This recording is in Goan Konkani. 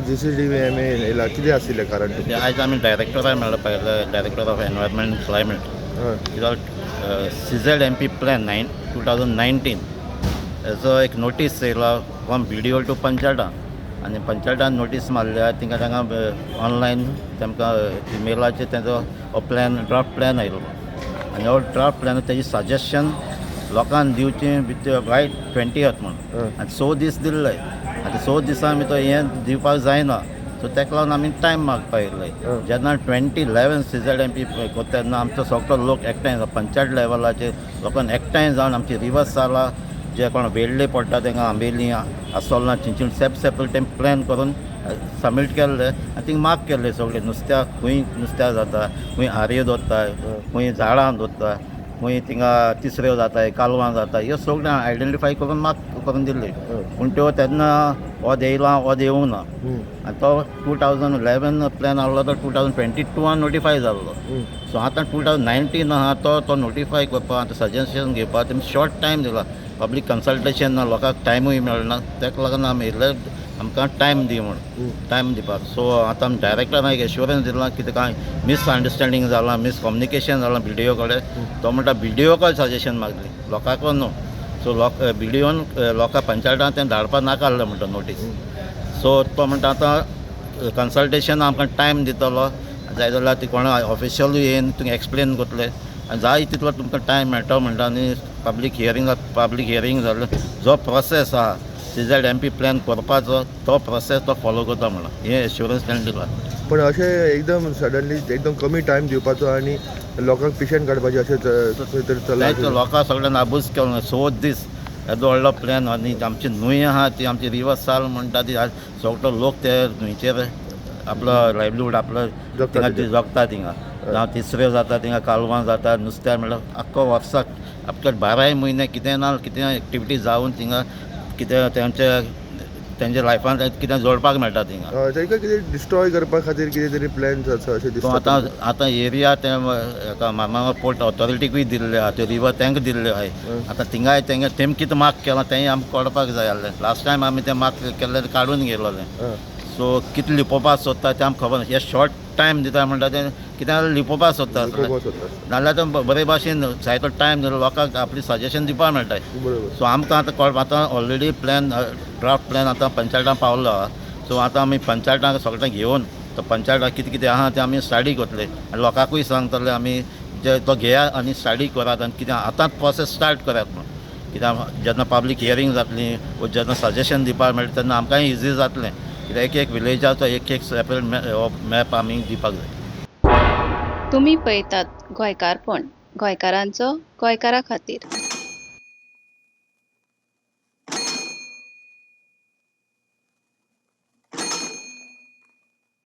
GCDMA येयला, कितें आशिल्लें कारण? ते आयज आमी डायरेक्टराक मेळ्ळो पयले, डायरेक्टर ऑफ एनवायरमेंट क्लायमेट. कित्याक CZMP plan 2019 हेजो एक नोटीस येयला फ्रॉम BDO to पंचायता आनी पंचायतान नोटीस मारल्या. तिंगा तांकां ऑनलायन तेमकां इमेलाचेर तेजो हो प्लॅन, ड्राफ्ट प्लॅन आयलो आनी हो ड्राफ्ट प्लॅन तेजी सजेशन लोकांक दिवचें विथ बाय 20th म्हूण. आनी 6 दीस दिल्ले. आतां 6 दिसां आमी तो हें दिवपाक जायना, सो ताका लागून आमी टायम मागपाक येयल्ले. जेन्ना 2011 CZMP करता तेन्ना आमचो सगळो लोक एकठांय जावन, पंचायत लेवलाचेर लोकांक एकठांय जावन आमची रिवर्स जाला, जे कोण वेडले पडटा तांकां आंबेली, आसोलना, चिंचण सेप सेपरेट तें प्लॅन करून सबमीट केल्ले आनी थिंग मार्क केल्ले सगळे नुस्त्याक, खंय नुस्त्याक जाता, खंय आरयो दवरता, खंय झाडां दवरता, खंय थिंगा तिसऱ्यो जाता, कालवां जाता, ह्यो सगळ्यो आयडेंटिफाय करून मार्क करून दिल्ले. पूण त्यो तेन्ना वोद येयलां, वोद येवंक ना. आनी तो 2011 प्लॅन आहलो, तो 2022 नोटिफाय जाल्लो. सो आतां 2019 आहा, तो तो नोटिफाय करपाक आतां सजेशन घेवपाक तेमी शॉर्ट टायम दिला. पब्लीक कन्सल्टेशन ना, लोकांक टायमूय मेळना. ताका लागून आमी येयल्ले आमकां टायम दी म्हूण, टायम दिवपाक. सो आतां आमी डायरेक्टरान एक एश्योरन्स दिलां, कितें कांय मिसअंडरस्टँडींग जालां, मिसकम्युनिकेशन जालां BDO कडेन. तो म्हणटा BDO suggestion मागली, लोकांक न्हू. सो लोक BDOन लोकां पंचायतान तें धाडपाक नाका आहलें म्हणटा नोटीस. सो तो म्हणटा आतां कन्सल्टेशन आमकां टायम दितलो, जाय जाल्यार ती कोणा ऑफिशियलूय येवन तुमकां एक्सप्लेन करतले आनी जाय तितलो तुमकां टायम मेळटलो म्हणटा. आनी पब्लीक हियरींग जालें, जो प्रोसेस आहा CZMP plan करपाचो, तो प्रोसेस तो फॉलो करता म्हणून हें एश्योरन्स ताणें दिलां. पण अशें एकदम सडनली, एकदम कमी टायम दिवपाचो आनी लोकांक पिशेन काडपाचें, अशें खंय तरी चल्लां. जायते लोकां सगळ्यांक आबूज केलो. 6 दीस येदो व्हडलो प्लॅन आनी आमची न्हंय आहा ती आमची रिवर साल म्हणटा ती, आज सगळो लोक ते न्हंयचेर आपलो लायवलीहूड आपलो जगता. थिंगा तेजेर. जगता थिंगा. जावं तिसऱ्यो जाता थिंगा, कालवां जाता, नुस्त्या म्हणल्यार आख्खो वर्साक आपल्या बाराय म्हयने कितें ना कितें एक्टिविटी जावन थिंगा कितें तेंचे तेंच्या लायफान कितें जोडपाक मेळटा थिंगा. तांकां कितें डिस्ट्रॉय करपा खातीर कितें तरी प्लॅन्स आसा अशें तो दिसता. आतां आतां एरिया ते हेका मारमागो पोर्ट ऑथॉरिटीकूय दिल्ले आहा, त्यो रिवर तांकां दिल्ले आहाय. आतां थिंगाय तेंगे तेम कितें मार्क केलां तेंय आमकां कळपाक जाय आहलें. लास्ट टायम आमी तें मार्क केल्लें काडून गेलोलें. सो कितें लिपोवपाक सोदता तें आमकां खबर ना. हे शॉर्ट टायम दिता म्हणटा, तें कितें लिपोवपाक सोदता. लिपोवपाक सोदता. नाल्यार तो बरे भाशेन जायतो टायम दिलो, लोकांक आपली सजेशन दिवपाक मेळटा. सो आमकां आतां कळ आतां ऑलरेडी प्लॅन, ड्राफ्ट प्लॅन आतां पंचायतान पावलो आहा. सो आतां आमी पंचायताक सगळें घेवन तो पंचायताक कितें कितें आहा तें आमी स्टडी करतले आनी लोकांकूय सांगतले आमी जे तो घेया आनी स्टडी करात आनी कितें आतांच प्रोसेस स्टार्ट करात म्हूण. कित्याक जेन्ना पब्लीक हियरींग जातली वो जेन्ना सजेशन दिवपाक मेळटा तेन्ना आमकांय इजी जातलें, कित्याक एक एक विलेजाचो एक एक सेपरेट मॅप आमी दिवपाक जाय. तुमी पळयतात गोंयकारपण, गोंयकारांचो गोंयकारा खातीर.